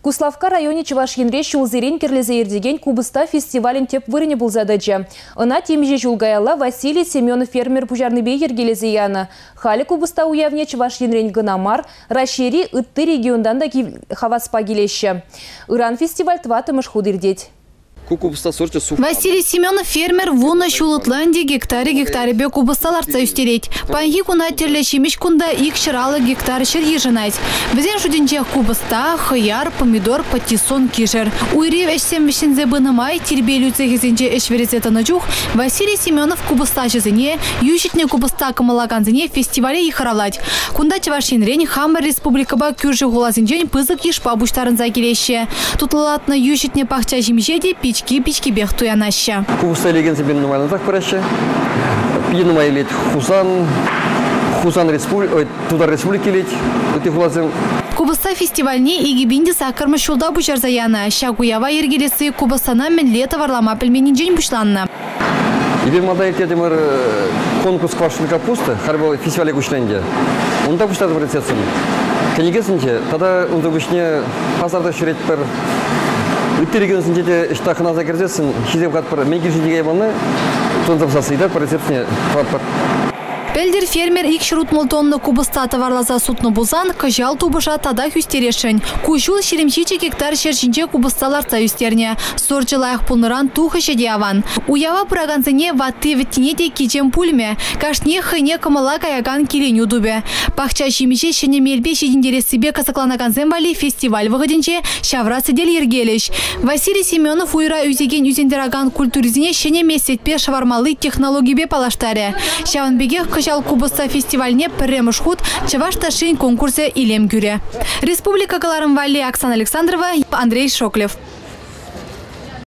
Куславкка районӗ Чӑваш Енре ҫулсерен кӗрлесе иртекен Купӑста фестивалӗн тӗп вырӑнӗ пулса тӑчӗ. Ӑна темиҫе ҫул каялла Василий Семенов фермер пуҫарнипе йӗркелесе янӑ. Халӗ купӑста уявне Чӑваш Енрен кӑна мар, Раҫҫейри ытти регионтан та хаваспа килеҫҫӗ. Ыран фестиваль тӑваттӑмӗш хут иртет. Василий Семенов фермер вунӑ ҫул ытла ӗнтӗ гектарӗ-гектарӗпе купӑста лартса ӳстерет. Паянхи куна тӗрлӗ ҫимӗҫ кунта 260 гектар ҫӗр йышӑнать. Вӗсен шутӗнчех купӑста, хӑяр, помидор, патиссон, кишӗр. Уйри ӗҫсем вӗҫленсе пынӑ май тирпейлӳ цехӗсенче ӗҫ вӗресе тӑнӑ чух Василий Семенов купӑстаҫӑсене, йӳҫӗтнӗ купӑста кӑмӑллакансене фестивале йыхравлать. Кунта Чӑваш Енрен, хамӑр республикӑпа кӳршӗ хуласенчен пысӑк йышпа пуҫтарӑнса килеҫҫӗ. Тутлӑлатнӑ йӳҫӗтнӗ пахча ҫимӗҫе те пички-пичкипех туянаҫҫӗ. Купӑста илекенсемпе нумайлансах пыраҫҫӗ. Питӗ нумай илет Хусан, Хусан республики, Тутар Республики илет, ытти хуласем. Купӑста фестивальне 2008-мӗш ҫулта пуҫарса янӑ. Ҫак уява йӗркелесси купӑстана мӗнле тӑварлама пӗлменнинчен пуҫланнӑ. Эпир малтан ирттертӗмӗр конкурс квашеной капусты, халь вӑл фестивале куҫнӑ ӗнтӗ. Унта пуҫтартӑмӑр рецептсем. Кӗнекесенче тата унсӑр пуҫне пасарта ҫӳретпӗр. Ытти регионсенче те ӑҫта хӑнаса кӗрсессӗн хисеп хатпӑр. Мӗн килшӗн каймалли тунса пӑсасси ыйтатпӑр, рецептне тӑватпӑр. Пӗлтӗр фермер 260 тонна купӑста тӑварласа сутнӑ пулсан, кӑҫал тупӑша татах ӳстересшӗн. Ку ҫул 27 гектар ҫӗр ҫинче купӑста лартса ӳстернӗ. Сорчӗ лайӑх пулнӑран тухӑҫӗ те аван. Уява пыракансене ватти-вӗттине те кичем пулмӗ. Кашниех хӑйне кӑмӑла каякан киленӳ тупӗ. Пахча ҫимӗҫе ҫӗнӗ мелпе ҫитӗнтерессипе кӑсӑкланакансем валли фестиваль вӑхӑтӗнче ҫавра сӗтел йӗркелӗҫ. Василий Семенов уйра ӳсекен ӳсентӑракан культурисене ҫӗнӗ меслетпе шӑвармалли технологипе паллаштарӗ. Ҫавӑн пекех кӑҫал купӑста фестивальне пӗрремӗш хут чӑваш ташшин конкурсӗ илем кӳрӗ. Республика кӑларӑм валли Оксана Александрова, Андрей Шоклев.